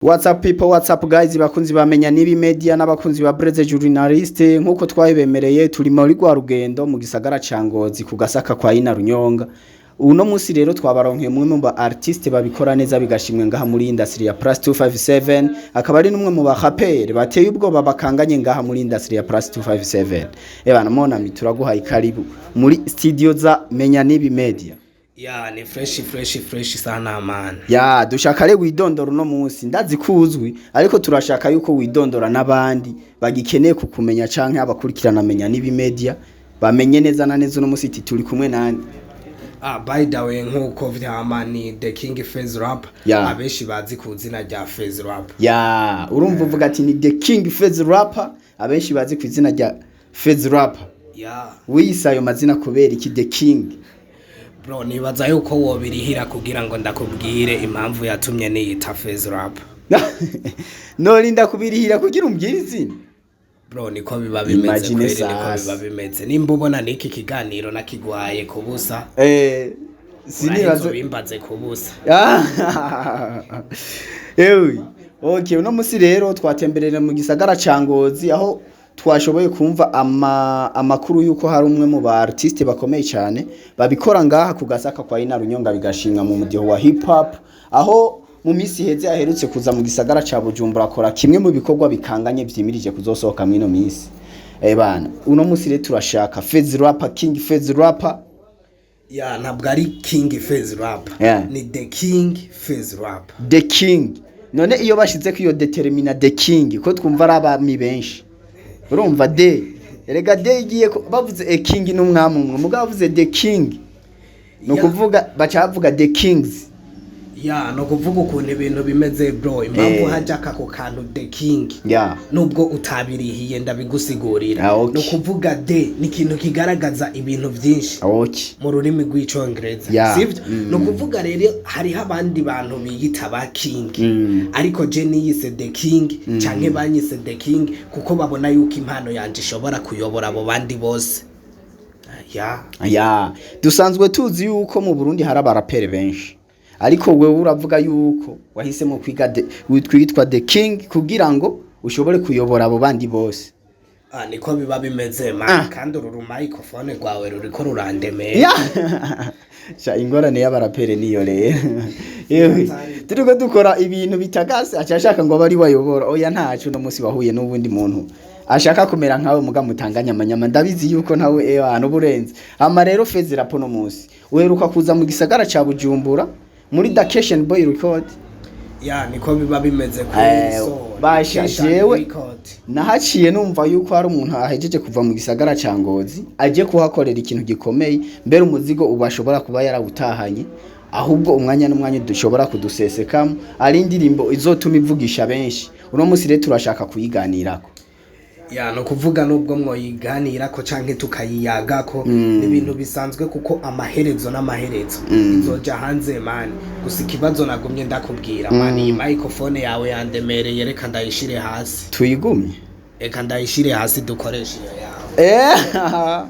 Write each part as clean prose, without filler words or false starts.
What's up people, what's up guys, bakunzi bamenya nibi media n'abakunzi ba Breze Journaliste. Nkuko twabibemereye, turi muri rwa rugendo mu gisagara ca Ngozi, ku Gasaka kwa Ina Runyonga. Uno munsi rero twabaronkeye umwe mu ba artiste babikora neza bigashimwe ngaha muri industry ya Plus 257, akaba ari numwe mu ba rapper bateye ubwoba bakanganye ngaha muri industry ya Plus 257. Ebana monami, turaguhaye karibu muri studio za Menya Nibi Media. Ya, ni fresh, fresh, fresh sana, man. Ya, dushaka rero widondora uno munsi. Ndazi ko uzwi, ariko turashaka yuko widondora n'abandi bagikeneye kukumenya, canke abakurikirana Menya Nibi Media bamenye neza na neza uno munsi iti turi kumwe nande. Ah, by the way, nkuko vyama ni The King Face Rap, abenshi bazi ku izina rya Face Rap. Ya, urumva uvuga ati ni The King Face Rapper, abenshi bazi ku izina rya Face Rapper. Wiyise ayo mazina kubera iki, The King? Bro, nibaza yuko wobirihira kugira ngo ndakubwire impamvu yatumye niyita Face Rap. Norinda kubirihira kugira umbwire izina? Bro, niko biba bimeze. Imagine. Kweri niko Sasa. biba bimeze. Nimba ubona niki kiganiro nakigwaye ku busa, Sinibaza uraheza ubimbaze ku busa. Ewe, okay, uno musi rero twatemberera mu gisagara ca Ngozi, aho twashoboye kumva amakuru yuko hari umwe mu ba artiste bakomeye cyane babikora ngaha ku Gasaka kwa Ina Runyonga bigashimwa mu mudiho wa hip hop, aho mu minsi iheze aherutse kuza mu gisagara ca Bujumbura akora kimwe mu bikorwa bikanganye vyimirije kuzosohoka mw'ino minsi. Bana, uno musi rero turashaka Fez Rapper, King Fez Rapper. Ya, ntabwo ari King Face Rap. Ni The King Face Rap. The King. None iyo bashize ko iyo determina The King, ko twumva ari abami benshi? Urumva the, erega the igiye bavuze a king n'umwami umwe, mugabo bavuze The King ni ukuvuga baca bavuga The Kings. Ya, no kuvuga ukuntu ibintu bimeze, bro, impamvu hajya ako kantu The King, nubwo utabirihiye ndabigusigurira. Ni ukuvuga the ni ikintu kigaragaza ibintu byinshi mu rurimi rw'Icongereza, sibyo? Ni ukuvuga rero hariho abandi bantu biyita ba king, ariko je niyise The King canke banyise The King kuko babona yuko impano yanje ishobora kuyobora abo bandi bose, ya. Ya, dusanzwe tuzi yuko mu Burundi hari abaraperi benshi, ariko wewe uravuga yuko wahisemo kwiga witwa The King kugira ngo ushobore kuyobora abo bandi bose. Ah, niko biba bimeze, man. Kandi uru rumicrophone rwawe ruriko rurandemera. Ya, sha, ingorane y'abaraperi niyo rero. Yewe, turiko dukora ibintu bitagase, aca ashaka ngo abe ari wayobora. Oya, ntaco. Uno munsi wahuye n'uwundi muntu ashaka kumera nkawe, muga mutanganya amanyama. Ndabizi yuko ntawe ewa n'uburenze. Ama rero Fezi Rapo, no munsi uheruka kuza mu gisagara ca Bujumbura muri Dakeshen Boy Record. Ya, niko biba bimeze kuri so basha, Location Record. Nahaciye numva yuko hari umuntu ahejeje kuva mu gisagara ca Ngozi aje kuhakorera ikintu gikomeye, mbere umuzigo ubu ashobora kuba yarawutahanye, ahubwo umwanya n'umwanya dushobora kudusesekamo ari indirimbo izotuma ivugisha benshi. Uno munsi rero turashaka kuyiganirako. Ya, no kuvuga nubwo mwoyiganirako canke tukayiyagako, ni ibintu bisanzwe kuko amaherezo n'amaherezo izoja hanze, man. Gusa ikibazo nagumye ndakubwira, man, iyi microphone yawe yandemereye, reka ndayishire hasi. Tuyigumye. Reka ndayishire hasi, dukoreshe iyo yawe.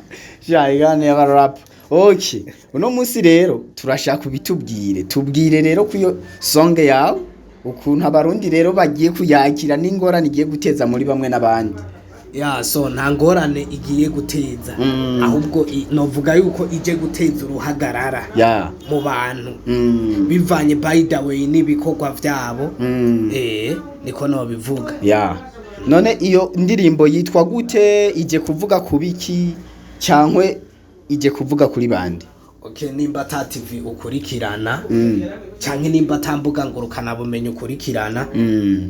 Sha, igane y'abarap. Okay, uno munsi rero turashaka ubitubwire, tubwire rero ku iyo song yawe, ukuntu Abarundi rero bagiye kuyakira n'ingorane igiye guteza muri bamwe n'abandi. Ya, so nta ngorane igiye guteza, ahubwo novuga yuko ije guteza uruhagarara mu bantu, bivanye, by the way, n'ibikorwa vyabo. Niko nobivuga. Ya, none iyo ndirimbo yitwa gute? Ije kuvuga ku biki, cyangwa ije kuvuga kuri bande? Okay, nimba ata TV ukurikirana canke nimba ata mbuga ngurukana bumenyi ukurikirana,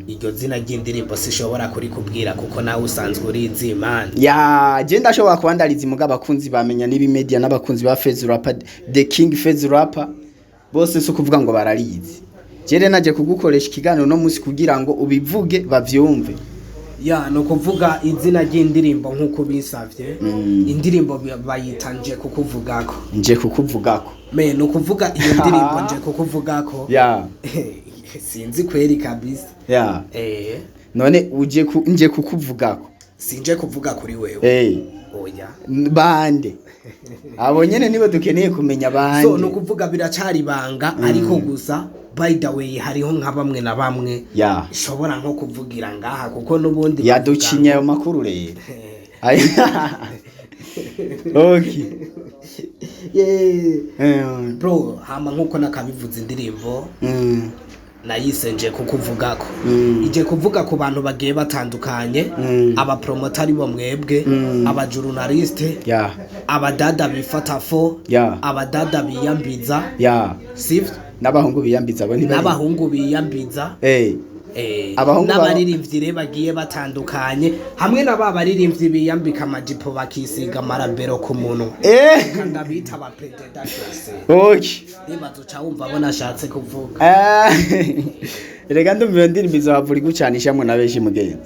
iryo zina ry'indirimbo sishobora kurikubwira kuko nawe usanzwe urizi, man. Ya, je ndashobora kuba ndarizi, muga abakunzi bamenya n'ibi media n'abakunzi ba Fez Rapper, The King Fez Rapper, bose si ukuvuga ngo bararizi. Jere naje kugukoresha ikiganiro no munsi kugira ngo ubivuge bavyumve. Ya, ni ukuvuga izina ry'indirimbo nk'uko bisavye, indirimbo bayita Nje Kukuvugako. Nje Kukuvugako. Me ni ukuvuga iyo ndirimbo Nje Kukuvugako, sinzi kweri kabisa. None uje nje kukuvugako? Sinje kuvuga kuri wewe. Oya. Bande abo nyene nibo dukeneye kumenya, bande? So ni ukuvuga biracari ibanga, ariko gusa By the way, hariho nka bamwe na bamwe nshobora nko kuvugira ngaha, kuko n'ubundi Yaducinye ayo makuru rero. Okay. Yeah. Bro, hama nkuko nakabivuze, indirimbo nayise Nje Kukuvugako. Ije kuvuga ku bantu bagiye batandukanye, abapromota ari bo mwebwe, abajournaliste, abadada bifata fo, abadada biyambiza, sivyo? N'abahungu biyambiza abo ntibari. N'abahungu biyambiza. Abahungu N'abaririmbyi rero bagiye batandukanye, hamwe na ba baririmbyi biyambika amajipo, bakisiga amarabero ku munwa, kandi abita abapededa classe. Nibaza uca wumva abo nashatse kuvuga. Ah, reka ndumva iyo ndirimbo izohavura igucanishamwo na benshi, mugenzi.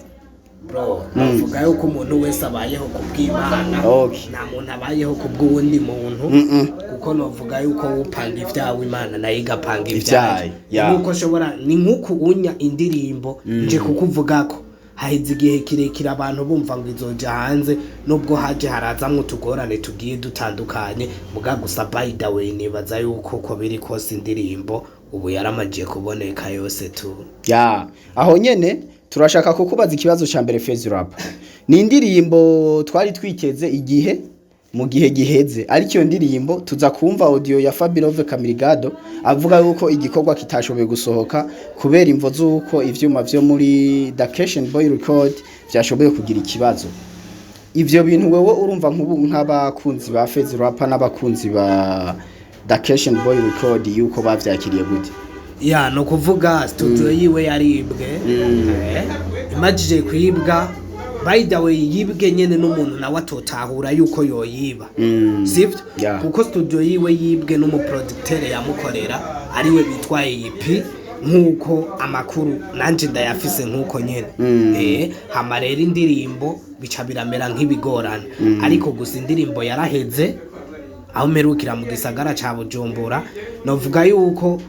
Bro, navuga yuko umuntu wese abayeho ku bw'Imana. Nta muntu abayeho ku bw'uwundi muntu, kuko novuga yuko wupanga ibyawe, Imana nayo igapanga ivyayo, ibyayo. Nkuko nshobora, ni nk'uku unya indirimbo Nje Kukuvugako, haheze igihe kirekire abantu bumva ngo izoja hanze, nubwo haje harazamwo utugorane tugiye dutandukanye. Muga gusa, by the way, nibaza yuko uko biri kose indirimbo ubu yaramajiye kuboneka yose tu. Ya, aho nyene turashaka kukubaza ikibazo ca mbere. Fezi Rap ni indirimbo twari twiteze igihe mu gihe giheze, ariko iyo ndirimbo tuza kumva audio ya Fabirove Kamirigado avuga yuko igikorwa kitashoboye gusohoka kubera imvo z'uko ivyuma vyo muri Dakeshen Boy Record vyashoboye kugira ikibazo. Ivyo bintu wewe urumva nk'ubu, nk'abakunzi ba Fezi Rap n'abakunzi ba Dakeshen Boy Record, yuko bavyakiriye gute? Ya, no kuvuga studio yiwe yaribwe. Imajije kwibwa, by the way, yibwe nyene n'umuntu nawe atotahura yuko yoyiba, sivyo? Yeah. Kuko studio yiwe yibwe n'umuproducteur yamukorera, ariwe bitwaye EP, nk'uko amakuru nanje ndayafise nk'uko nyene. Hama rero indirimbo bica biramera nk'ibigorana, ariko gusa indirimbo yaraheze. Aho mperukira mu gisagara ca Bujumbura, novuga yuko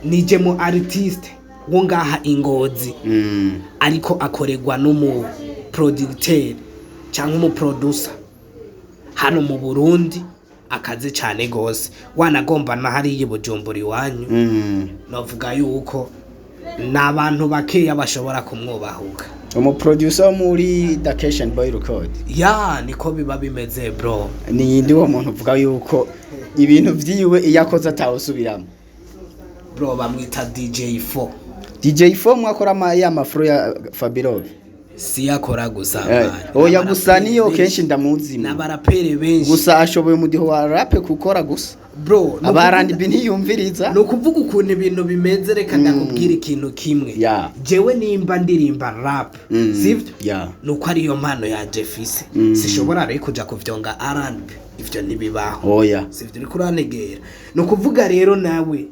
nije mu artiste wo ngaha Ingozi ariko akorerwa n'umu producteur cyangwa umu producer hano mu Burundi akaze cyane gose, wanagomba na hariya i Bujumbura iwanyu. Novuga yuko ni abantu bakeya bashobora kumwubahuka. Umuproducer wo muri Dakeshen Boy Record? Ya, niko biba bimeze, bro. Ni yindi uwo muntu uvuga yuko ibintu vyiwe iyo akoze atawusubiramo? Bro, bamwita DJ 4. DJ 4 mwakora ama ya mafro ya Fabirove? Si yakora gusa, man. Oya, gusa N'abaraperi niyo benshi. kenshi ndamuzi. N'abaraperi benshi. Gusa ashoboye umudiho wa rap kukora gusa. Bro, ni aba R&B ntiyumviriza. Ni ukuvuga ukuntu ibintu bimeze, reka ndakubwira ikintu kimwe. Jewe nimba ndirimba rap, sivyo? Nuko ariyo mpano yanje fise. Sishobora rero kuja kuvyonga R&B, ivyo ntibibaho. Oya. Sivyo? Uriko urantegera? Ni ukuvuga rero nawe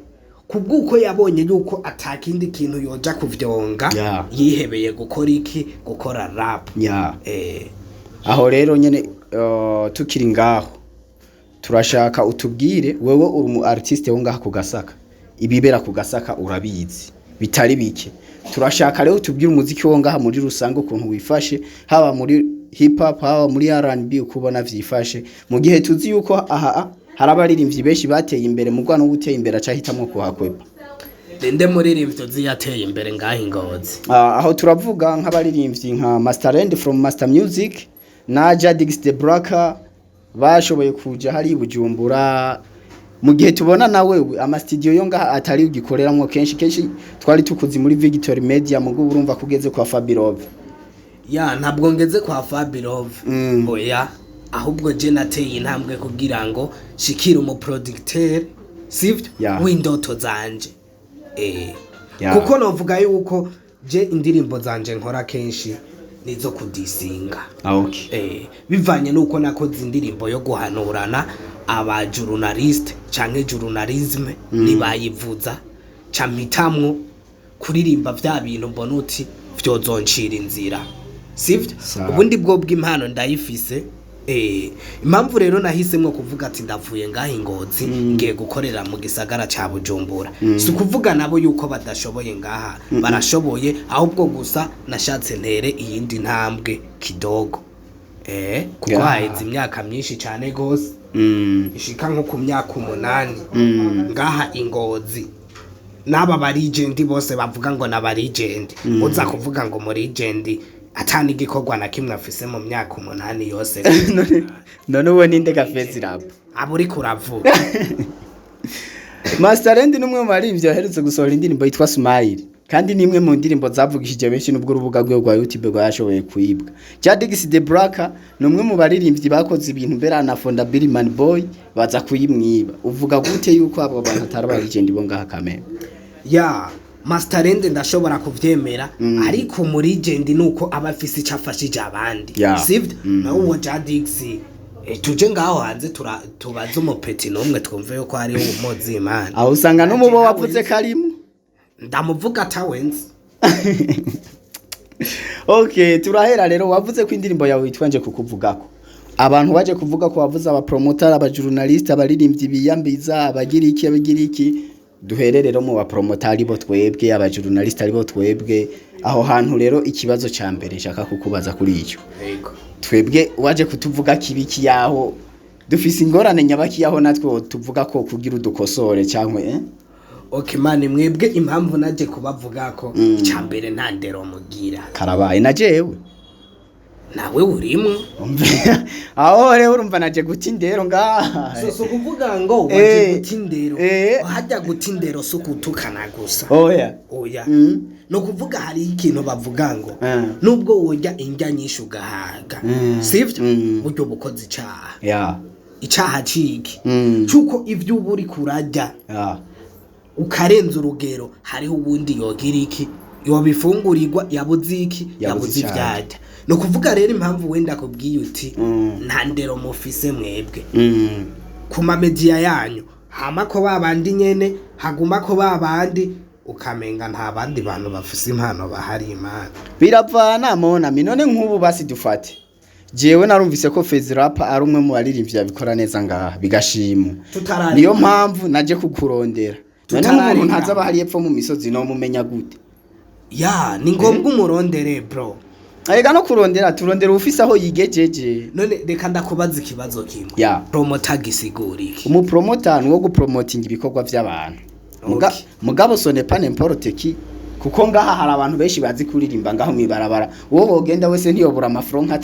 kubw'uko yabonye yuko atakindi kintu yoja kuvyonga, yihebeye gukora iki? Gukora rap. Aho rero nyene, tukiri ngaho, turashaka utubwire, wewe uri umu artiste wo ngaha ku Gasaka, ibibera ku Gasaka urabizi bitari bike. Turashaka rero utubwire umuziki wo ngaha muri rusange ukuntu wifashe, haba muri hip hop, haba muri R&B, uko ubona vyifashe, mu gihe tuzi yuko aha hari abaririmbyi benshi bateye imbere, mu Rwanda uteye imbere acahitamwo kuhakwepa. Ninde muririmbyi uzi yateye imbere ngaha Ingozi? Ah, aho turavuga nk'abaririmbyi nka Master End from Master Music na Jadix the Braka bashoboye kuja hari i Bujumbura, mu gihe tubona na wewe ama studio yo ngaha atari ugikoreramwo kenshi. Kenshi twari tukuzi muri Victory Media, mugo urumva kugeze kwa Fabirove. Ya, ntabwo ngeze kwa Fabirove. Oya, ahubwo je nateye intambwe kugira ngo shikire umuproducteur, sivyo, w'indoto zanje. Kuko novuga yuko je indirimbo zanje nkora kenshi nizo kudisinga. Ah, okay. Bivanye nuko nakoze indirimbo yo guhanurana aba journaliste canke journalisme, ntibayivuza, ca mpitamwo kuririmba vya bintu mbona uti vyozoncira inzira, sivyo? Sawa. Ubundi bwo bw'impano ndayifise. Impamvu rero nahisemwo kuvuga ati ndavuye ngaha Ingozi, ngiye gukorera mu gisagara ca Bujumbura, si ukuvuga nabo yuko badashoboye ngaha, barashoboye, ahubwo gusa nashatse ntere iyindi ntambwe kidogo, kuko haheze imyaka myinshi cane gose, ishika nko ku myaka 8 ngaha Ingozi. N'aba ba legend bose bavuga ngo n'aba legend, uza kuvuga ngo mu legend atani igikorwa na kimwe afise mu myaka 8 yose. None uwo ninde gafezi rap? Abo uriko uravuga. Masterland ni umwe mu baririmbyi baherutse gusohora indirimbo yitwa Smile, kandi ni imwe mu ndirimbo zavugishije benshi nubwo urubuga rwe rwa YouTube rwashoboye kwibwa. Jadix the Black ni umwe mu baririmbyi bakoze ibintu mbere anafonda Billy Man Boy baza kuyimwiba. Uvuga gute yuko abo bantu atari aba legend bo ngaha Kameme? Ya, Masterland ndashobora kuvyemera, ariko mu legend nuko aba afise ico afashije abandi, sivyo? Nawe uwo Jadix, tuje ngaho hanze tubaze umupeti n'umwe twumve yuko hariho umuzi imana. Aho usanga n'umubo wavuze karimo. Ndamuvuga atawenze. Okay, turahera rero wavuze ko indirimbo yawe yitwa nje kukuvugako. Abantu baje kuvuga ko wavuze aba promoter, aba journalist, abaririmbyi biyambiza, abagira iki, abagira iki. Duhere rero mu ba promoter ari bo twebwe, aba journalist ari bo twebwe. Aho hantu rero ikibazo ca mbere nshaka kukubaza kuri ico. Yego. Twebwe waje kutuvuga kibiki yaho dufise ingorane nyabaki yaho natwe tuvuga ko kugira udukosore cyangwa Okay man, mwebwe impamvu naje kubavuga ko icya mbere nta ndero mugira. Karabaye na jewe. Nawe urimwo. Aho rero urumva naje guta indero ngaha. So kuvuga ngo waje guta indero, hajya guta indero so kutukana gusa. Oya. Oya. No kuvuga hari ikintu bavuga ngo nubwo wojya indya nyinshi ugahaga, sivyo? Buryo bukoze icaha. Icaha ciki cuko ivyo uba uri kurarya ukarenza urugero, hariho uwundi yogira iki, yobifungurirwa yabuze iki, yabuze ivyarya. No kuvuga rero impamvu wenda kubwiye uti nta ndero mufise mwebwe ku mamedia yanyu, hama ko babandi nyene haguma ko babandi, ukamenga nta bandi bantu bafise impano bahari. Imana biravana mona minone nk'ubu basi dufate jewe narumvise ko Fezi Rap ari umwe mu baririmbyi babikora neza ngaha bigashimwa, niyo mpamvu naje kukurondera. None nk'umuntu ntaza aba hari epfo mu misozi no mumenya gute? Ya, ni ngombwa umurondere bro. Arega no kurondera turondera ufise aho yigejeje. None reka ndakubaza ikibazo kimwe. Promoter gisigura iki? Umupromoter ni wo gupromotinga ibikorwa by'abantu. Mugabo ce n'est pas n'importe qui, kuko ngaha hari abantu benshi bazi kuririmba ngaho mwibarabara. Uwo wogenda wese ntiyobura amafro nka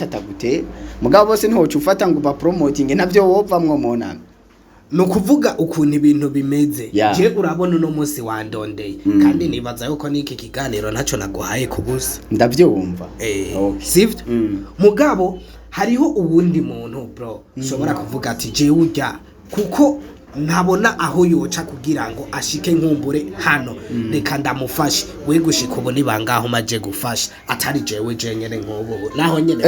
mugabo bose ntiwoca ufata ngo ba promoting navyo wovamwo monana. No kuvuga ukuntu ibintu bimeze. Je urabona uno munsi wandondeye, kandi nibaza yuko niki kiganiro ntaco naguhaye kubusa. Ndavyumva. Sivyo? Mugabo hariho uwundi muntu bro ushobora kuvuga ati je urya kuko ntabona aho yoca kugira ngo ashike nkumbure hano, reka ndamufashe. We gushika ubu nibangaho maje gufasha atari jewe jenyene nk'ubu naho nyene.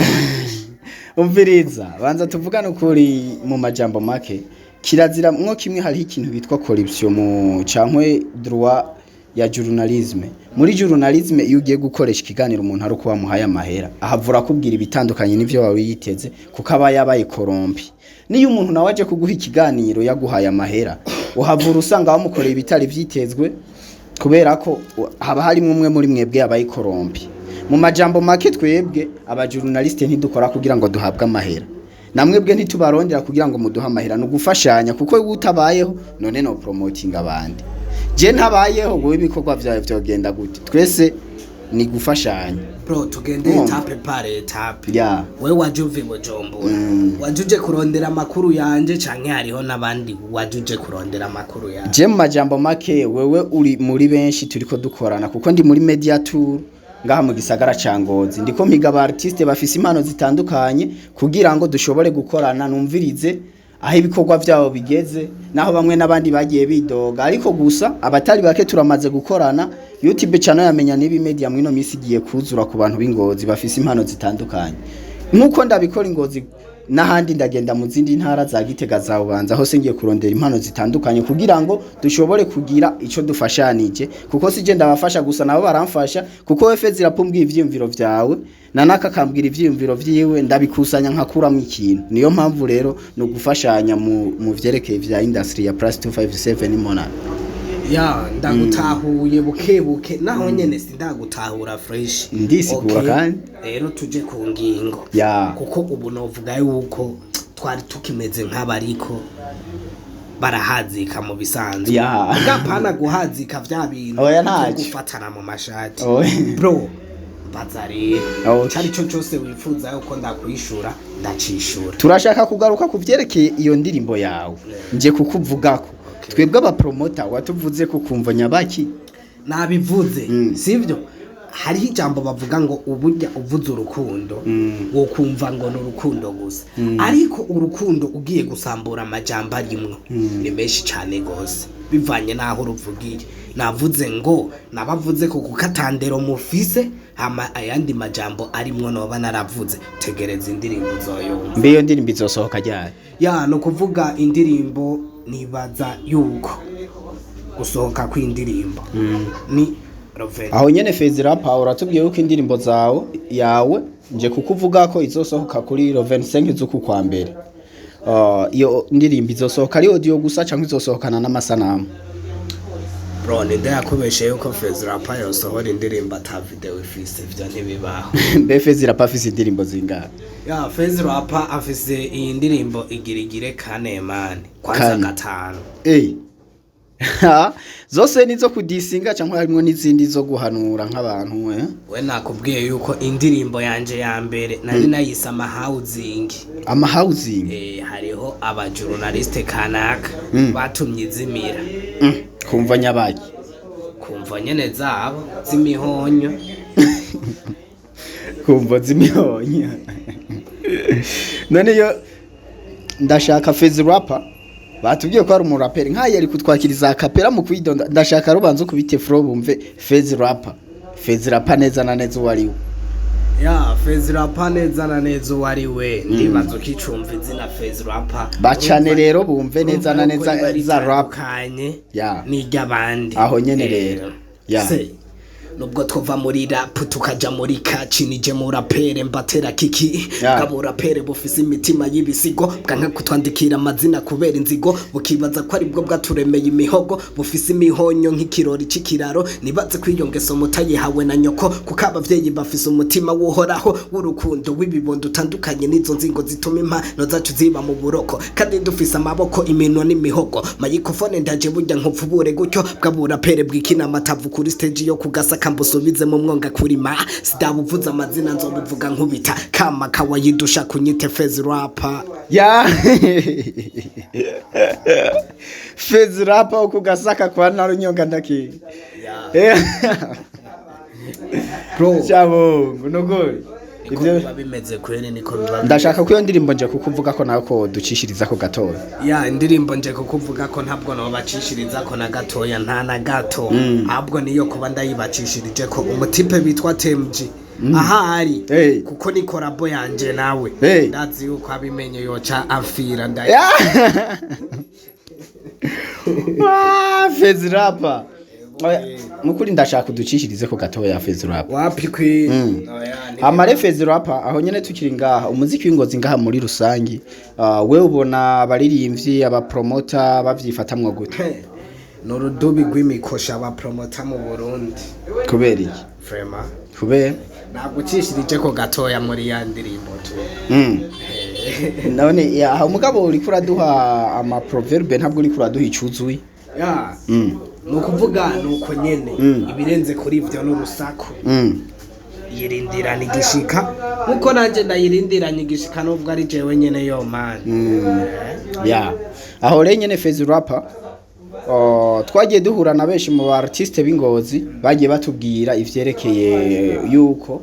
Umviriza banza tuvugane ukuri mu majambo make. Kirazira mwo kimwe hariho ikintu bitwa corruption mu cankwe droit ya journalisme. Muri journalisme iyo ugiye gukoresha ikiganiro umuntu ari uko wamuhaye amahera, ahavura kubwira ibitandukanye n'ivyo wawe yiteze kuko aba yabaye korompi. Niyo umuntu nawe aje kuguha ikiganiro yaguhaye amahera, uhavura usanga wamukoreye ibitari vyitezwe kubera ko haba harimo umwe muri mwebwe yabaye korompi. Mu majambo make twebwe aba journaliste ntidukora kugira ngo duhabwe amahera. Namwebwe ntitubarondera kugira ngo muduhe amahera, no gufashanya kuko utabayeho none no promoting abandi. Je ntabayeho wowe ibikorwa vyawe vyogenda gute? Twese ni gufashanya. Bro tugende etape par etape. We waje uva i Bujumbura, waje uje kurondera amakuru yanje canke hariho n'abandi waje uje kurondera amakuru yanje? Je mu majambo make wewe uri muri benshi turiko dukorana kuko ndi muri media tour ngaha mu gisagara ca Ngozi. Ndiko mpiga aba artiste bafise impano zitandukanye kugira ngo dushobore gukorana, numvirize aho ibikorwa vyabo bigeze naho bamwe n'abandi bagiye bidoga, ariko gusa abatari bake turamaze gukorana. YouTube channel yamenya nibi media mwino misi igiye kuzura ku bantu b'Ingozi bafise impano zitandukanye. Nkuko ndabikora Ingozi n'ahandi ndagenda mu zindi ntara za Gitega za Bubanza hose ngiye kurondera impano zitandukanye kugira ngo dushobore kugira ico dufashanije, kuko sije ndabafasha gusa nabo baramfasha, kuko wewe Fezi irapumbwiye ivyiyumviro vyawe na naka kambwira ivyiyumviro vyiwe, ndabikusanya nkakuramwo ikintu. Niyo mpamvu rero no gufashanya mu vyerekeye vya industry ya plus 257 Mona. Ya ndagutahuye buke buke naho nyene sindagutahura fresh. Ndisigura kandi. Rero tuje ku ngingo. Kuko ubu novuga yuko twari tukimeze nk'abariko Barahazika mu bisanzwe. Gapana guhazika vya bintu Oya, vyo ntacyo. gufatana mu mashati. Oya. Bro, mbaza rero. Okay. Icari cyo cyose wifuza yuko ndakwishura, ndacishura. Turashaka kugaruka ku vyerekeye iyo ndirimbo yawe nje kukuvugako. Twebwe abapromota watuvuze ko kumva nyabaki. Nabivuze, sivyo? Hariho ijambo bavuga ngo uburya uvuze urukundo, wokumva ngo ni urukundo gusa, ariko urukundo ugiye gusambura amajambo arimwo ni menshi cyane gose, bivanye n'aho ruvugiye. Navuze ngo nabavuze ko kukatandero mufise, hama ayandi majambo arimwo noba naravuze, tegereza indirimbo uzoyumva. Mbe iyo ndirimbo izosohoka ryari? Ya, no kuvuga indirimbo, nibaza yuko gusohoka kw'indirimbo ni Roven. Aho nyene Fezirapa uratubwiye yuko indirimbo zawe yawe nje kukuvuga ko izosohoka kuri le 25 z'uku kwa mbere. Iyo ndirimbo izosohoka ari audio gusa canke izosohokana n'amasanamu? Bro, ninde yakubeshe yuko Fezirapa yosohora indirimbo ata video ifise? Ivyo ntibibaho. Mbe Fezirapa afise indirimbo zingahe? Ya, Fezirapa afise iyi ndirimbo igirigire kane mani kwanza. Kane. Gatanu. Ha, zose nizo kudisinga canke harimwo n'izindi zo guhanura nk'abantu, eh? We, nakubwiye yuko indirimbo yanje ya mbere nari nayise amahawuzingi. Ama housing. Hariho abajournaliste kanaka batumye izimira. Kumva nyabaki? Kumva nyene zabo z'imihonyo. Kumva z'imihonyo. None yo ndashaka Fezi Rapper, batubwiye ko ari umuraperi nk'ayo ari kutwakiriza akapera mu kwidonda. Ndashaka rubanza ukubite flow bumve Fezi Rapper, Fezi Rapper neza na neza uwo ari we. Ya, Fezi Rapper neza na neza uwo ari we, ndibaza ukicumva izina Fezi Rapper. Bacane rero bumve neza na neza za rap. Kanye n'iry'abandi. Aho nyene rero. Ya. Se nubwo twova muri rap tukaja muri kaci, nije mu rapere mbatera kiki. Bw'aburapere bufise imitima y'ibisigo, bwanka kutwandikira amazina kubera inzigo, bukibaza ko aribwo bwaturemeye imihogo, bufise imihonyo nk'ikirori c'ikiraro. Nibaze ko iyo ngeso mutayihawe na nyoko, kuko abavyeyi bafise umutima w'uhoraho w'urukundo w'ibibondo utandukanye n'izo nzingo zituma impano zacu ziba mu buroko, kandi dufise amaboko, iminwa n'imihogo. Mayikofone ndaje burya nkupfubure gutyo bw'aburapere bwikina amatavu kuri stage yo kugasaka, mbusubize mu mwonga kurima. Sidabuvuze amazina, nzobuvuga nkubita kama kawayidusha kunyite Fezi Rapper. Ya, Fezi Rapper uku gasaka kwa Narunyonga ndaki. Bro. Cyabongo nuguri. Niko biba bimeze kweri, niko biba bimeze. Ndashaka ko iyo ndirimbo nje kukuvuga ko nawe ko ducishiriza ko gatoya. Ya, indirimbo nje kukuvuga ko ntabwo nobacishiriza ko na gatoya, nta na gato. Ahubwo niyo kuba ndayibacishirije ko umutipe bitwa TMG ahari, kuko ni collabo yanje nawe. Ndazi yuko abimenye yoca amfira nda. Ah, Fezi Rapper. Oya, nukuri ndashaka uducishirize ko gatoya, Fezi Rapper. Wapi kwi. Oya, Amare Fezi Rapper, aho nyene tukiri ngaha, umuziki w'ingozi ngaha muri rusangi, we ubona abaririmbyi, abapromota bavyifatamwo gute? Ni urudubi rw'imikosha abapromota mu Burundi. Kubera iki? Vraiment. Kubera? Nagucishirije ko gatoya muri ya ndirimbo tu. None ya, aho mugabo uriko uraduha ama proverbe, ntabwo uriko uraduha icuzuye. Ya, ni ukuvuga ni uko nyene, ibirenze kuri ivyo ni urusaku. Yirindirana igishika nkuko nanjye ndayirindiranye igishika, nubwo ari jewe nyene yo mani. Ya, aho rero nyene Fezi Rapper, twagiye duhura na benshi mu ba artiste b'ingozi bagiye batubwira ivyerekeye yuko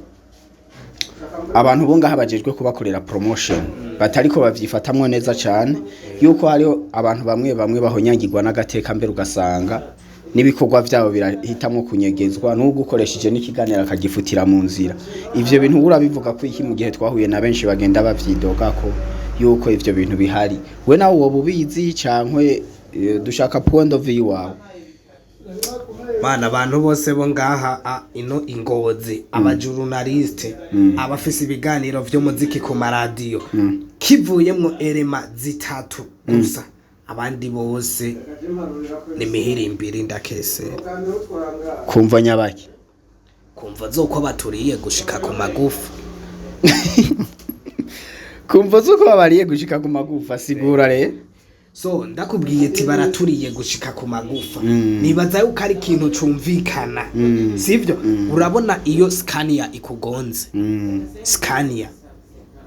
abantu bo ngaha bajejwe kubakorera promotion batariko bavyifatamwo neza cane, yuko hariho abantu bamwe bamwe bahonyagirwa n'agateka, mbere ugasanga n'ibikorwa vyabo birahitamwo kunyegezwa, n'ubwo ukoresheje n'ikiganiro akagifutira mu nzira. Ivyo bintu urabivuga ko iki, mu gihe twahuye na benshi bagenda bavyidogako yuko ivyo bintu bihari? We nawe woba ubizi cankwe dushaka point of view wawe? Bana, abantu bose bo ngaha ino ingozi, abajournaliste, abafise ibiganiro vy'umuziki ku maradiyo, kivuyemwo erema zitatu gusa, abandi bose ni mihirimbiri ndakesera. Kumva nyabaki? Kumva zoko baturiye gushika ku magufa. Kumva zuko babariye gushika ku magufa, sigura re. So ndakubwiye ati baraturiye gushika ku magufa, nibaza yuko ari ikintu cumvikana, sivyo? Urabona iyo Scania ikugonze, Scania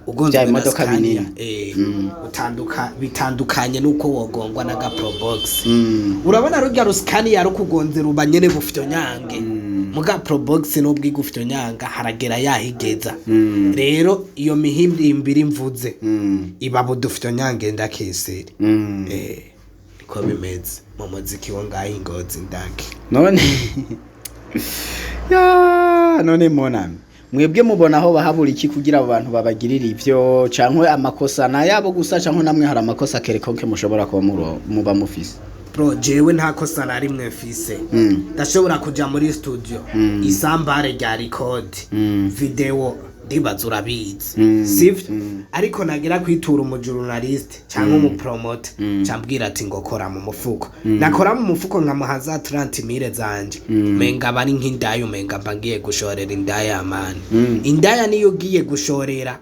ugonzwe Bya na bimodoka Scania, binini. Utanduka bitandukanye nuko wogongwa na ga Probox. Urabona rurya ruScania rukugonze ruba nyene bufyonyange, muga Probox nubwo igufyonyanga haragera yahigeza. Rero iyo mihimbimbiri mvuze iba budufyonyange ndakeseri. Niko bimeze mu muziki wo ngaho ingozi ndake. None ya none monami, mwebwe mubona aho bahabura iki kugira abo bantu babagirire ivyo, canke amakosa nayabo gusa, canke namwe hari amakosa quelconque mushobora kuba muba mufise? Bro, jewe nta kosa na rimwe mfise. Ndashobora kuja muri studio, isambare rya record, video, ndibaza urabizi, sivyo? Ariko nagira kwitura umujournaliste cyangwa umupromoter, cambwira ati ngo kora mu mufuko. Nakora mu mufuko nkamuha za 30 mille zanje, menga bari nk'indaya, umenga mba ngiye gushorera indaya. Mani, indaya niyo ugiye gushorera,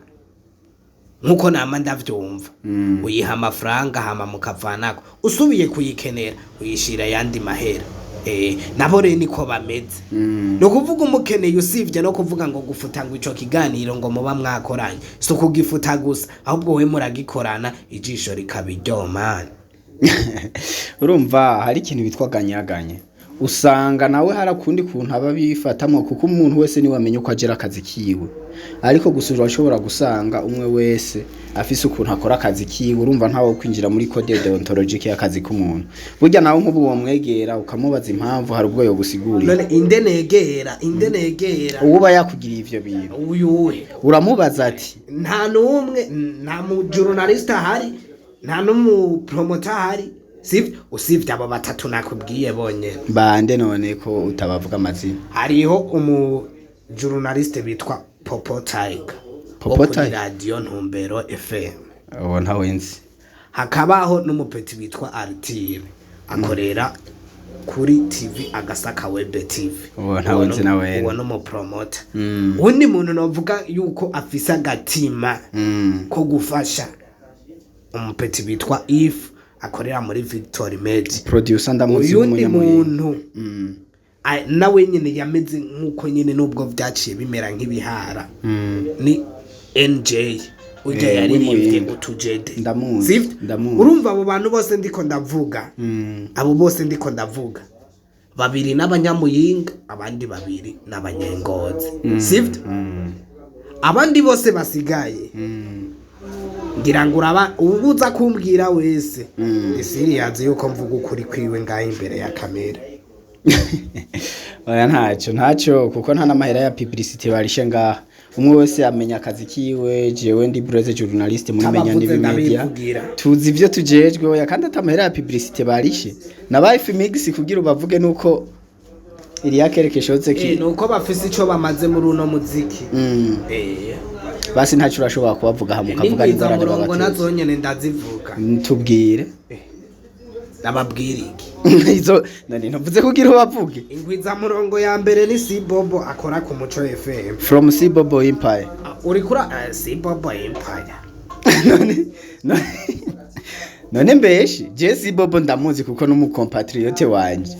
nkuko nama ndavyumva, uyiha amafaranga hama mukavanako, usubiye kuyikenera uyishira ayandi mahera. Nabo rero niko bameze. Ni ukuvuga umukeneye, usibye no kuvuga ngo gufuta ngo ico kiganiro ngo muba mwakoranye, si ukugifuta gusa, ahubwo we muragikorana ijisho rikaba iryomana. Urumva hari ikintu bitwa ganyaganya, usanga nawe hari akundi kuntu aba bifatamwo, kuko umuntu wese niwe amenya uko agera akazi kiwe. Ariko gusa urashobora gusanga umwe wese afise ukuntu akora akazi kiwe. Urumva ntawe kwinjira muri code déontologique y'akazi k'umuntu. Burya nawe nk'ubu womwegera ukamubaza impamvu, hari ubwo yogusigurira. None inde negera, inde negera? Uba yakugiriye ivyo bintu. Uyuhe? Uramubaza ati: Nta n'umwe, nta mu journaliste ahari, nta n'umupromoter ahari, sivyo? Usivye abo batatu nakubwiye bonyene. Bande none ko utabavuga amazina? Hariho umu journaliste bitwa Popo Tiger Popo wo kuri Tiger? Radio Ntumbero FM. Uwo ntawe nzi. Hakabaho n'umupeti bitwa Artire, akorera kuri TV Agasaka Web TV. Uwo ntawe nzi na wene. Uwo n'umupromoter. Uwundi muntu novuga yuko afise agatima ko gufasha, umupeti bitwa If, akorera muri Victory Med. Producer ndamuzi. Uyundi w'umunyamurenge. muntu nawe nyene yameze nk'uko nyene, nubwo vyaciye bimera nk'ibihara, ni NJ ujya yaririmbye w'Imuyinga. utujede. Ndamuzi, Sivyo? ndamuzi. Urumva abo bantu bose ndiko ndavuga, abo bose ndiko ndavuga, babiri n'abanyamuyinga, abandi babiri n'abanyengozi, sivyo? Abandi bose basigaye, ngira ngo uraba ubuza kumbwira wese, ndi serious yuko mvuga ukuri kwiwe ngaho imbere ya kamera. Oya, ntacyo, ntacyo, kuko nta n'amahera ya publicité barishe ngaha. Umwe wese amenya akazi kiwe. Jewe ndi Breze journaliste muri Menya Tabavuze Nibi Media. ndabivugira. Tuzi ivyo tujejwe. Oya, kandi atamahera ya publicité barishe nabaye Femix kugira ubavuge nuko iriya quelque chose ki Nuko bafise ico bamaze muri uno muziki. Basi ntacyo, urashobora kubavuga hamwe ukavuga n'ingwiza n'ingorane murongo babateza. Nazo nyene ndazivuga. Tubwire. Ndababwira iki? Izo nani ntuvuze kugira ubavuge. Ingwiza murongo ya mbere ni Sibobo akora ku Muco FM. From Sibobo Empire. Ah, uri kuri Sibobo Empire. None mbeshi je Sibobo ndamuzi kuko n'umucompatriote wanje.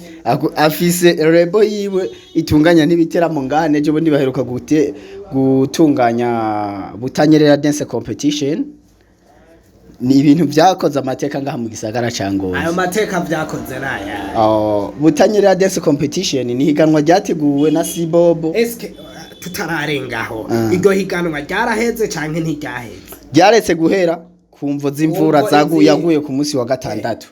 Afise label yiwe itunganya n'ibiteramo ngane. Ejo bundi baheruka gutunganya Butanyerera Dance Competition, ni ibintu vyakoze amateka ngaha mu gisagara ca Ngozi. Ayo mateka vyakoze naya? Oh, Butanyerera Dance Competition ni higanwa ryateguwe na Sibobo. Eske tutararengaho, Ah. iryo higanwa ryaraheze canke ntiryaheze? Ryaretse guhera ku mvo z'imvura Kumvo zaguye, izihe? yaguye ku munsi wa gatandatu.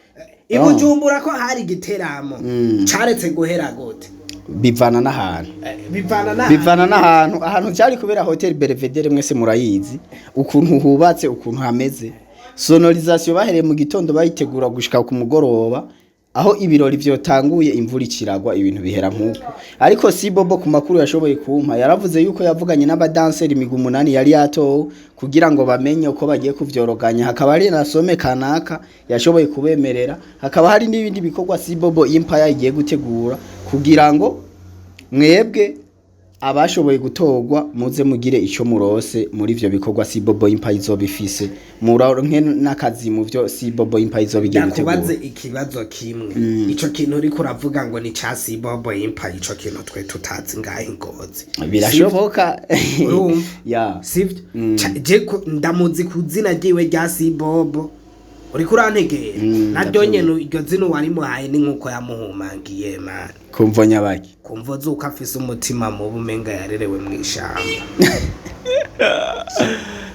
I Bujumbura ko hari igiteramo, caretse guhera gute? Bivana n'ahantu. Bivana na Bivana n'ahantu. Ahantu cyari kubera, Hotel Belvedere, mwese murayizi ukuntu hubatse, ukuntu hameze, sonorisation bahereye mu gitondo bayitegura gushika ku mugoroba aho ibirori vyotanguye, imvura ikiragwa, ibintu bihera nk'uko. Ariko Sibobo ku makuru yashoboye kumpa, yaravuze yuko yavuganye n'abadanseri imigwi umunani yari yatowe kugira ngo bamenye uko bagiye kuvyoroganya, hakaba hari na somme kanaka yashoboye kubemerera, hakaba hari n'ibindi bikorwa Sibobo Empire igiye gutegura kugira ngo mwebwe Abashoboye gutorwa, muze mugire ico murose muri ivyo bikorwa Sibobo Empire izoba ifise, muronke n'akazi mu vyo Sibobo Empire izoba igiye Ndakubaze gutegura. ikibazo kimwe. Ico kintu uriko uravuga ngo ni ca Sibobo Empire, ico kintu twe tutazi ngaho i Ngozi. Birashoboka. Urumva? Ya. Sivyo? Je ndamuzi ku zina ryiwe rya Sibobo, uriko urantegera? Naryo nyene iryo zina warimuhaye ni nkuko yamuhumangiye, man. Kumvo nyabaki? Kumvo zuko afise umutima mubi, umenga yarerewe mw'ishamba.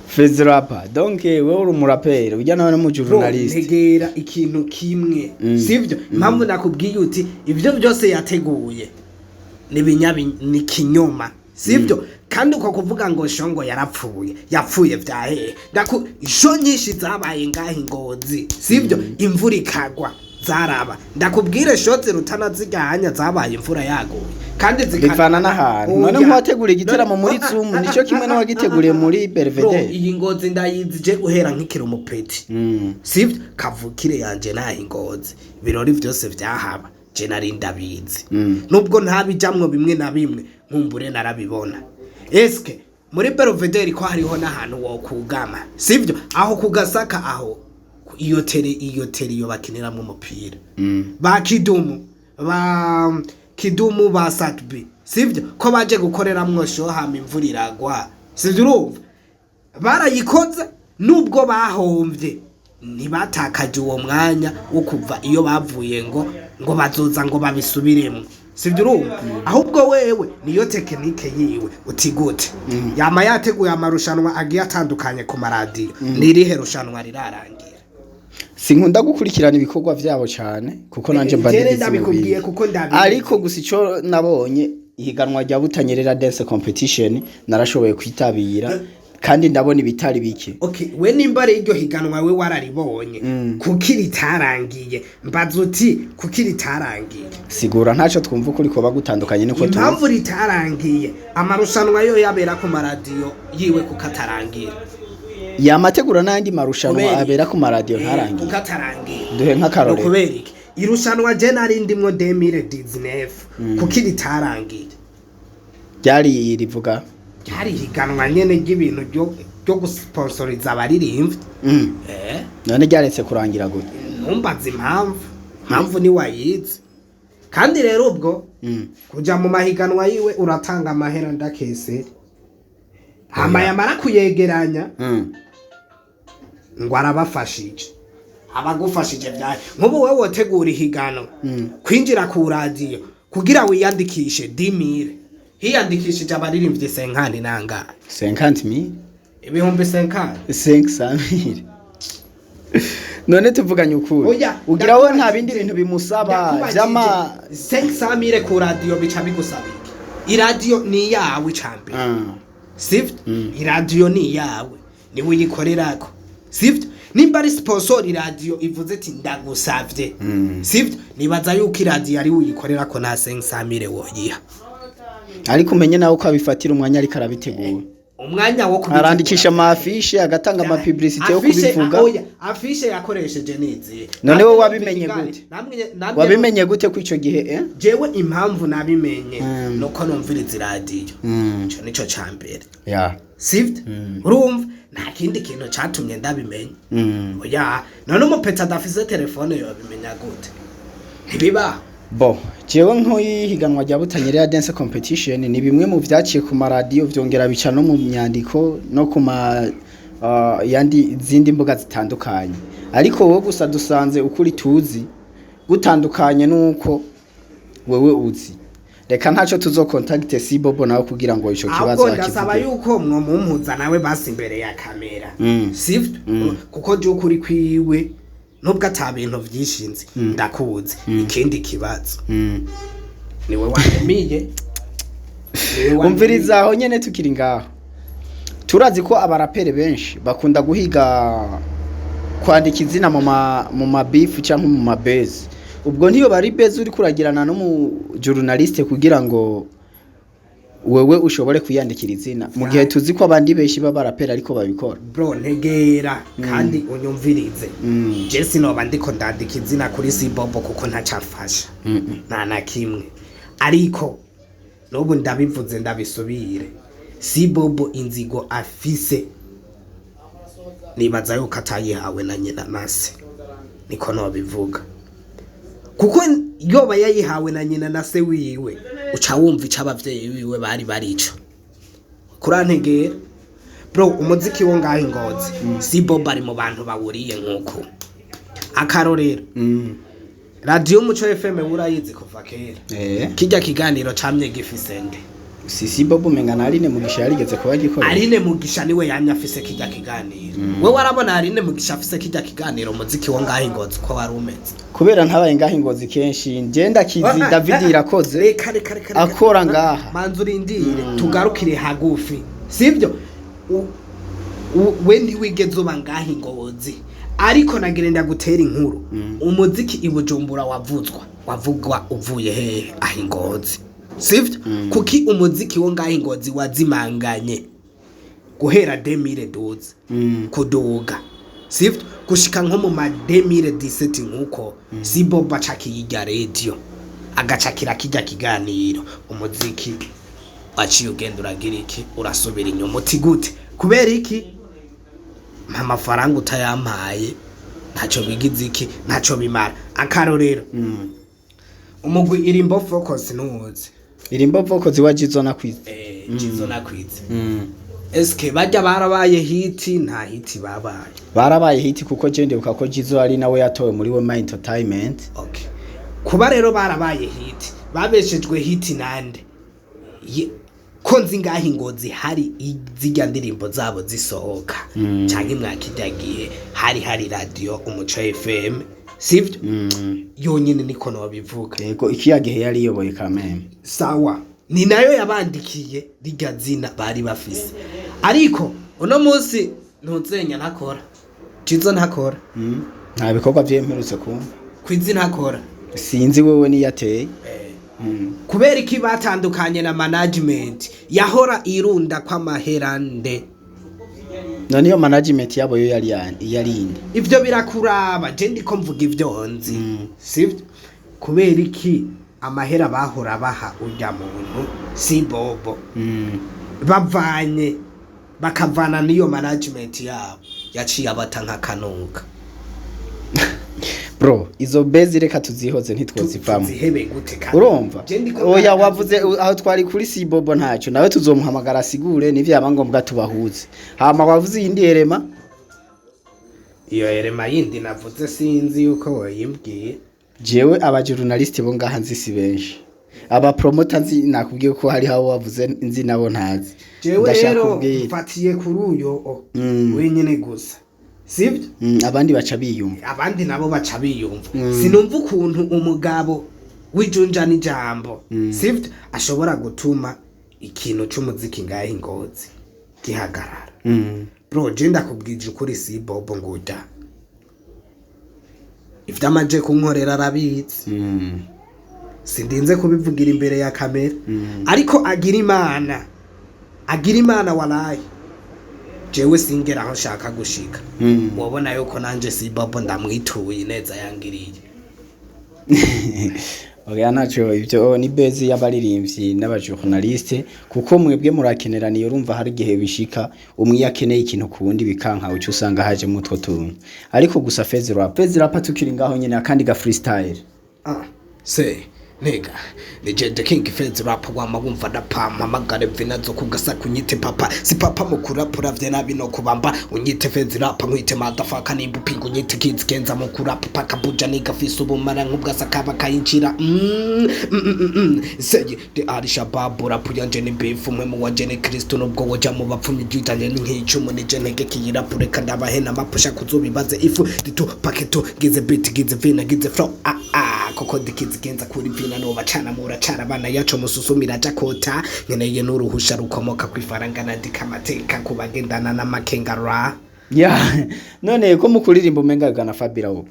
Fezrapa, donc wewe uri umuraperi, ujya nawe n'umu Bro, journaliste. ntegera ikintu kimwe, sivyo? Impamvu nakubwiye uti ivyo byose yateguye ni ni kinyoma, sivyo? Kandi uko kuvuga ngo shongo yarapfuye, yapfuye vyahehe? Ndaku show nyinshi zabaye ngaho i Ngozi, sivyo? Imvura ikagwa, zaraba. Ndakubwire, show zirutana zijyanya zabaye imvura yaguye kandi Bivana n'ahantu. Oya. None nk'uwategura igiteramo muri Zoom nico kimwe n'uwagiteguriye muri Bro, Belvedere? iyi Ngozi ndayizi je uhera nkikiri umupeti, sivyo? Kavukire yanje naho i Ngozi, ibirori vyose vyahaba je nari ndabizi, nubwo ntabijamwo bimwe na bimwe, nkumbure narabibona. Eske muri Belvedere ko hariho n'ahantu wokugama, sivyo? Aho kugasaka, aho iyo tere, iyo tere iyo bakiniramwo umupira, ba Kidumu, ba Kidumu, ba Satbi, sivyo? Ko baje gukoreramwo show hama imvura iragwa, sivyo? Urumva barayikoze, nubwo bahomvye ntibatakaje uwo mwanya wo kuva iyo bavuye ngo bazoza ngo babisubiremo, sibyo? Urumva, ahubwo wewe niyo technique yiwe uti gute yama yateguye amarushanwa agiye atandukanye ku maradiyo, nirihe rushanwa rirarangira? Sinkunda gukurikirana ibikorwa vyabo cyane kuko nanje mba Jere ndizi mu ndabikubwiye bindi. kuko ndabizi. Ariko gusa ico nabonye, ihiganwa rya Butanyerera Dance Competition narashoboye kwitabira kandi ndabona ibitari bike. Okay, we nimba ari iryo higanwa we wararibonye, kuki ritarangiye? Mbaza uti kuki ritarangiye? Sigura, ntaco twumva ukuri ko bagutandukanye niko tuzi. Impamvu ritarangiye, amarushanwa yo yabera ku maradiyo yiwe kuko atarangira? Yamategura n'ayandi marushanwa Kubera iki? abera ku maradiyo ntarangiye? Kuko atarangiye. Duhe nk'akarorero. Ni ukubera iki irushanwa je nari ndimwo 2019, kuki ritarangiye? Ryari rivuga? Ryari higanwa nyene ry'ibintu ryo gusponsoriza abaririmbyi. None ryaretse kurangira gute? Ntumbaze impamvu, impamvu ni wayizi. Kandi rero ubwo kuja mu mahiganwa yiwe uratanga amahera, ndakese hama yamara kuyegeranya ngo arabafashije, abagufashije vyaye. Nk'ubu wewe wotegura ihigano, kwinjira ku radiyo kugira wiyandikishe 10 000, hiyandikishije abaririmbyi 50 nangahe? 50 000. 50 000. 500 000. None tuvuganye ukuri, Oya, ugira we nta ndakubajije. bindi bintu bimusaba Ndakubajije, vy'ama 500 000 ku radiyo bica bigusaba iki? Iradiyo ni iyawe icambere, sivyo? Iradiyo ni iyawe, niwe uyikorerako, sivyo? Nimba ari sponsor, iradiyo ivuze ati ndagusavye, sivyo? Nibaza yuko iradiyo ari uyikorerako nta 500 000 woyiha. Ariko umenye nawe ko abifatira umwanya ariko arabitegura. Umwanya wo kubitegura. Arandikisha ama affiches, agatanga ama publicité yo kubivuga. Oya, affiche yakoresheje nizihe? None wowe wabimenye gute? Namwe Wabimenye gute ko ico gihe, eh? Jewe impamvu nabimenye nuko numviriza iradiyo. Ico nico ca mbere, sivyo? Urumva nta kindi kintu catumye ndabimenya. Oya, none umupeta adafise telefone yobimenya gute? Ntibibaho. Bo jewe nk'ihiganwa rya Butanyerera Dance Competition ni bimwe mu vyaciye ku maradiyo, vyongera bica no mu myandiko no ku ma yandi zindi mbuga zitandukanye, ariko wowe gusa dusanze ukuri tuzi gutandukanye nuko wewe uzi. Reka ntaco tuzocontacte si Bobo nawe kugira ngo ico kibazo Ahubwo ndasaba akivuge. yuko mwo mumpuza nawe basi imbere ya kamera, sivyo? Kuko je ukuri kwiwe, nubwo ata bintu vyinshi nzi, ndakuzi. Ikindi kibazo, niwe wantumiye. Niwe wantumiye. Umviriza, aho nyene tukiri ngaho, turazi ko abaraperi benshi bakunda guhiga kwandika izina mu ma beef cyangwa mu ma buzz. Ubwo ntiyo bari buzz uri kuragirana no mu journaliste kugira ngo wewe ushobore kwiyandikira izina, mu gihe tuzi ko abandi benshi b'abaraperi ariko babikora? Bro, ntegera kandi unyumvirize. Je sinoba ndiko ndandika izina kuri Sibobo kuko ntacafasha, nta na kimwe. Ariko N'ubu ndabivuze, ndabisubire, si Bobo inzigo afise, nibaza yuko atayihawe na nyina na se, niko nobivuga, kuko yoba yayihawe na nyina na se wiwe, uca wumva ico abavyeyi biwe bari barico. Kurantegera bro, umuziki wo ngaho Ingozi, si Bobo ari mu bantu bawuriye nk'uko. Akarorero, Radiyo Umuco FM urayizi kuva kera. Kirya kiganiro camye gifise nde? Si Bobo, umenga na Aline Mugisha yarigeze kuba gikora. Aline Mugisha niwe yamye afise kirya kiganiro. We warabona Aline Mugisha afise kirya kiganiro, umuziki wo ngaho Ingozi ko wari umeze? Kubera ntabaye ngaho Ingozi kenshi, nje ndakizi David Irakoze Reka, reka, reka, reka. akora ngaha. Manza urindire, tugarukire hagufi, sibyo? We ntiwigeze uba ngaho Ingozi, ariko nagira ndagutera inkuru. Umuziki i Bujumbura wavuzwa, wavugwa uvuye hehe? Aho Ingozi, sivyo? Kuki umuziki wo ngaho Ingozi wazimanganye guhera 2012 kuduga, sivyo, gushika nko mu ma 2017, nkuko si Bobo acakiyirya radio, agacakira kijya kiganiro, umuziki waciye ugenda uragira iki? Urasubira inyuma. Uti gute? Kubera iki? Mpa amafaranga, utayampaye ntacyo bigize iki, ntacyo bimara. Akarorero, umugwi Irimbo Focus ntuwuzi? Irimbo Vokozi wa Jizo na Kwiza. Eh, Jizo na Kwiza. Eske bajya barabaye hit? Nta hit babaye. Barabaye hit, kuko je ndibuka ko Jizo ari nawe yatowe muri Wema Entertainment. Okay, kuba rero barabaye hit, babeshejwe hit nande? Ko nzi ngaho Ingozi hari zirya ndirimbo zabo zisohoka, canke mwakirya gihe hari Radio Umuco FM, sivyo? Yonyene, niko nobivuga. Yego, ikiya gihe yari iyoboye kameme. Sawa, ni nayo yabandikiye rirya zina bari bafise, ariko uno munsi ntuzenya ntakora, Jizo ntakora. Nta bikorwa vye mperutse kumva. Kwizi ntakora. Sinzi wewe niyateye. Kubera iki batandukanye na management yahora irunda kw'amahera nde? None iyo management yabo yo yari yari inde? Ivyo birakuraba, je ndiko mvuga ivyo nzi, sivyo? Kubera iki amahera bahora baha urya muntu si Bobo, bavanye bakavana n'iyo management yabo yaciye abata nk'akanuka? Bro, izo bezi reka tuzihoze, ntitwozivamo. Tuzihebe gute kandi? Urumva? Je ndiko Oya, ngaragaza. Wavuze aho twari kuri si Bobo, ntacyo, nawe tuzomuhamagara asigure, nivyaba ngombwa tubahuze. Hama wavuze iyindi erema. Iyo erema yindi navuze sinzi yuko woyimbwiye. Jewe aba journaliste bo ngaha nzi si benshi, aba promoter nzi, nakubwiye ko hari aho wavuze nzi nabo ntazi. Jewe Ndashaka rero kubwira. mfatiye kuri uyo wenyene gusa, sivyo? Abandi baca biyumva. Abandi nabo baca biyumva. Sinumva ukuntu umugabo w'ijunja n'ijambo, sivyo, ashobora gutuma ikintu c'umuziki ngaho Ingozi gihagarara. Bro, je ndakubwije ukuri, si Bobo ngurya ivyo amaje kunkorera arabizi. Sindinze kubivugira imbere ya kamera, ariko agira Imana, agira Imana, walayi jewe singera aho nshaka gushika. Wabona yuko nanje si Bobo ndamwituye ineza yangiriye. Oya, ntaco, ivyo ni bezi y'abaririmbyi n'abajournaliste, kuko mwebwe murakeneraniye. Urumva, hari igihe bishika umwe iyo akeneye ikintu ku wundi bikanka, uca usanga hajemwo utwo tuntu. Ariko gusa Fezi Rap, Fezi Rap, tukiri ngaho nyene, akandi ga freestyle. Ah, se nigga, ni je the king Fezi Rap, wama wumva ndapampa amagare vina zo kugasaku, unyite papa si papa mukurapura vye nabi no kubamba, unyite Fezi Rap, nkwite motherfucker, nimba upinga unyite kids kenza mu kurapa paka buja nigga, fise ubumara nk'ubwasakaba kayinjira. Seye the Ali Shabab, rap yanje ni beef, umwe mu wanje ni Kristo, nubwo woja mu bapfumyi ryitanye ni nk'icumu, nije ntegekeye rap, reka ndabahena amapusha kuzubibaze ifu ditu paketo, gize beat, gize vina, gize flow, ah ah, koko dikizigenza kuri vina, nobacana muracara abana yaco mususumira jakota, nkeneye n'uruhusha rukomoka kw'ifaranga, nandika amateka ku bagendana n'amakenga ra. Ya, none ko mu kuririmba umenga gana Fabira wowe?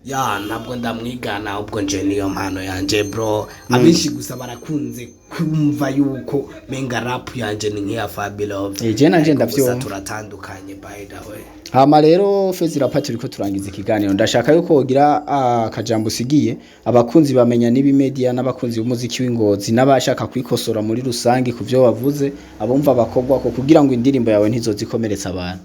Ya, ntabwo ndamwigana, ubwo nje niyo mpano yanje, bro. Abenshi gusa barakunze kumva yuko menga rap yanje ni nk'iya Fabilove. Eh, je nanje Ariko gusa ndavyumva. turatandukanye, by the way. Hama rero Fezi Rapa, turiko turangiza ikiganiro, ndashaka yuko wogira akajambo usigiye abakunzi bamenya n'ibi media n'abakunzi b'umuziki w'Ingozi n'abashaka kwikosora muri rusangi ku vyo wavuze, abumva bakogwa ko kugira ngo indirimbo yawe ntizozikomeretsa abantu.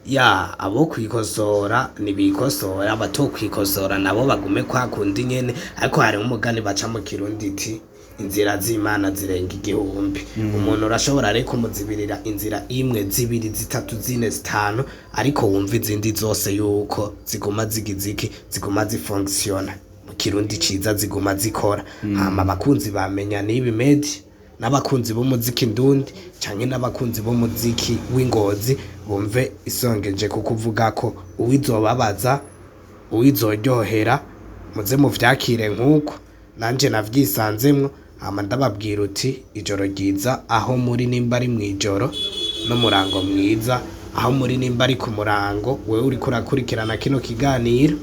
Ya, abo kwikosora ntibikosora, abato kwikosora nabo bagume kwa kundi nyene. Ariko hari umugani baca mu Kirundi iti: "Inzira z'Imana zirenga igihumbi." Umuntu urashobora rero kumuzibirira inzira imwe, zibiri, zitatu, zine, zitanu, ariko wumva izindi zose yuko ziguma zigize iki, ziguma zifonctiona mu Kirundi ciza, ziguma zikora. Hama abakunzi bamenya n'ibi media n'abakunzi b'umuziki ndundi canke n'abakunzi b'umuziki w'Ingozi bumve isongeje kukuvuga ko uwizobabaza, uwizoryohera, muze muvyakire nk'uko nanje navyisanzemwo. Hama ndababwira uti: ijoro ryiza aho muri nimba ari mw'ijoro, n'umurango mwiza aho muri nimba ari ku murango. Wewe uriko urakurikirana kino kiganiro,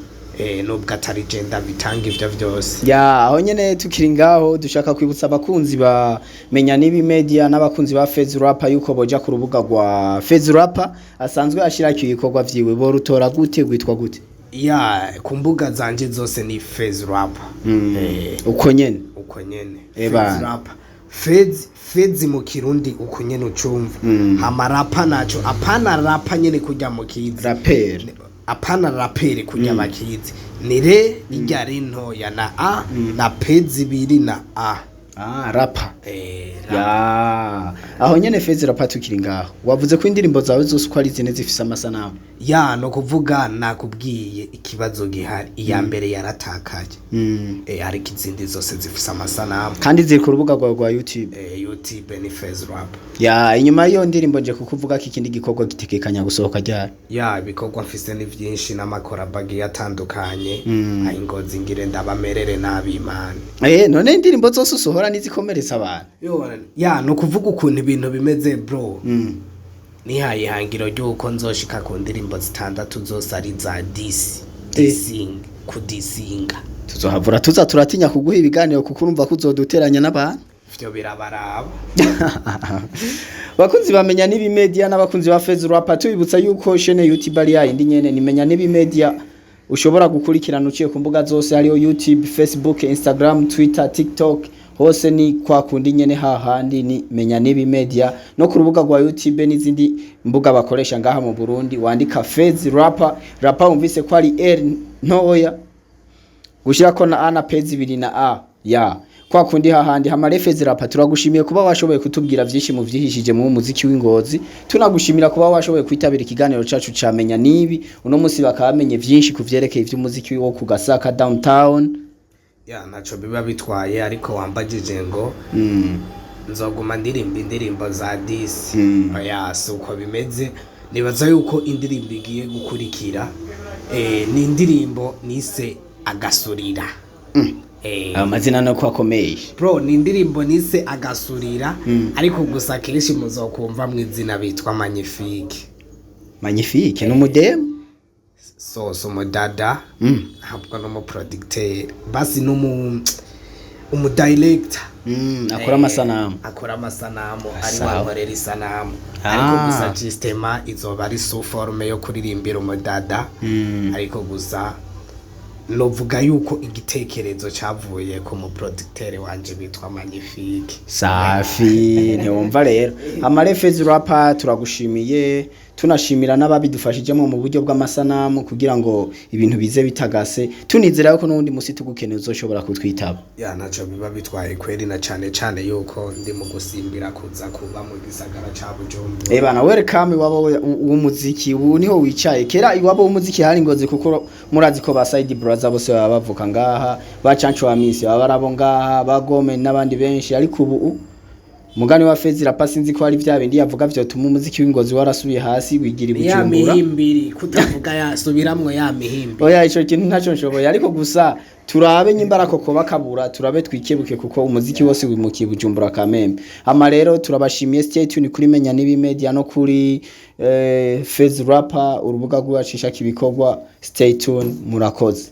nubwo atari je ndabitanga ivyo vyose. Ya, aho nyene tukiri ngaho, dushaka kwibutsa abakunzi ba Menya n'ibi media n'abakunzi ba Fezi Rapper yuko boja ku rubuga rwa Fezi Rapper asanzwe ashirako ibikorwa vyiwe. Borutora gute? Rwitwa gute? Ya, ku mbuga zanje zose ni Fez Rap. Uko nyene? Uko nyene. Eba. Fez Rap, Fez, Fez mu Kirundi uko nyene ucumva. Hama rapa naco apana rapa nyene kurya mu kizi. Rapper. Apana raperi kurya bakizi, ni re irya re ntoya na a na p zibiri na a. Ah, rapa. Rap. Ya, aho nyene Fezi Rapper, tukiri ngaho, wavuze ko indirimbo zawe zose uko ari zine zifise amasanamu. Ya, no kuvuga nakubwiye ikibazo gihari, iya mbere yaratakaye. Ariko izindi zose zifise amasanamu. Kandi ziri ku rubuga rwawe rwa YouTube? YouTube ni Fez Rap. Ya, inyuma y'iyo ndirimbo nje kukuvuga ko ikindi gikorwa gitegekanya gusohoka ryari? Ya, ibikorwa mfise ni vyinshi n'amakorabo agiye atandukanye. Aho Ingozi ngire ndabamerere nabi, Imana. None indirimbo zose usohora nizikomeretsa abantu? Ya, no kuvuga ukuntu ibintu bimeze, bro. Nihaye ihangiro ry'uko nzoshika ku ndirimbo zitandatu zose ari za diss, dissing, kudisinga. Tuzohavura tuza turatinya kuguha ibiganiro kuko urumva ko uzoduteranya n'abantu. Ivyo birabaraba. Bakunzi bamenya n'ibi media n'abakunzi ba Fezi Rapper, tubibutsa yuko chaîne YouTube ari yayindi nyene, nimenya n'ibi media. Ushobora gukurikirana uciye ku mbuga zose, hariyo YouTube, Facebook, Instagram, Twitter, TikTok, hose ni kwa kundi nyene hahandi ni Menya n'ibi media. No ku rubuga rwa YouTube n'izindi mbuga bakoresha ngaha mu Burundi, wandika Fezi Rapper. Rapper wumvise ko ari R ntoya gushirako na A na P zibiri na A, ya kwa kundi hahandi. Hamare Fezi Rapper, turagushimiye kuba washoboye kutubwira vyinshi mu vyihishije mu muziki w'Ingozi. Tunagushimira kuba washoboye kwitabira ikiganiro cacu camenya nibi uno musi, bakaba bamenye vyinshi ku vyerekeye ivy'umuziki wo ku Gasaka downtown. Ya, ntaco biba bitwaye, ariko wambajije ngo nzoguma ndirimba indirimbo za diss. Oya, si uko bimeze. Nibaza yuko indirimbo igiye gukurikira ni indirimbo nise Agasurira. Amazina no ko akomeye. Bro, ni indirimbo nise Agasurira, ariko gusa kenshi muzokumva mu izina bitwa Magnifique. Magnifique ni umudemu? So umudada, ntabwo n'umuproducteur, basi n'umu umudirector. Akora amasanamu. Akora amasanamu, ari Sawa. wankorera isanamu. Ariko gusa justement izoba ari sous forme yo kuririmbira umudada. Ariko gusa novuga yuko igitekerezo cavuye ku muproducteur wanje bitwa Magnifique. Safi, ntiwumva rero. Amare Fezi Rapper, turagushimiye, tunashimira n'ababidufashijemo mu buryo bw'amasanamu kugira ngo ibintu bize bitagase. Tunizera yuko n'ubundi musi tugukeneye uzoshobora kutwitaba. Ya, ntaco biba bitwaye kweri, na cane cane yuko ndi mu gusimbira kuza kuba mu gisagara ca Bujumbura. Eh bana, welcome iwabo w'umuziki. Ubu niho wicaye, kera iwabo w'umuziki hari Ngozi, kuko murazi ko ba Side Brothers bose baba bavuka ngaha, ba Chancho wa Misi baba barabo ngaha, ba Gome n'abandi benshi. Ariko ubu mugani wa Fezi Rapper, sinzi ko hari vya bindi yavuga vyotuma umuziki w'Ingozi warasubiye hasi wigira Ya. Ibujumbura. Mihimbiri kutavuga, ya subiramwo ya mihimbiri. Oya, ico kintu ntacyo nshoboye, ariko gusa turabe nyimbara koko bakabura, turabe twikebuke, kuko umuziki wose wimukiye Bujumbura Kamembe. Ama rero turabashimiye. Stay tuned kuri Menya n'ibi media no kuri Fezi Rapper, urubuga rwacishaka ibikorwa. Stay tuned, murakoze.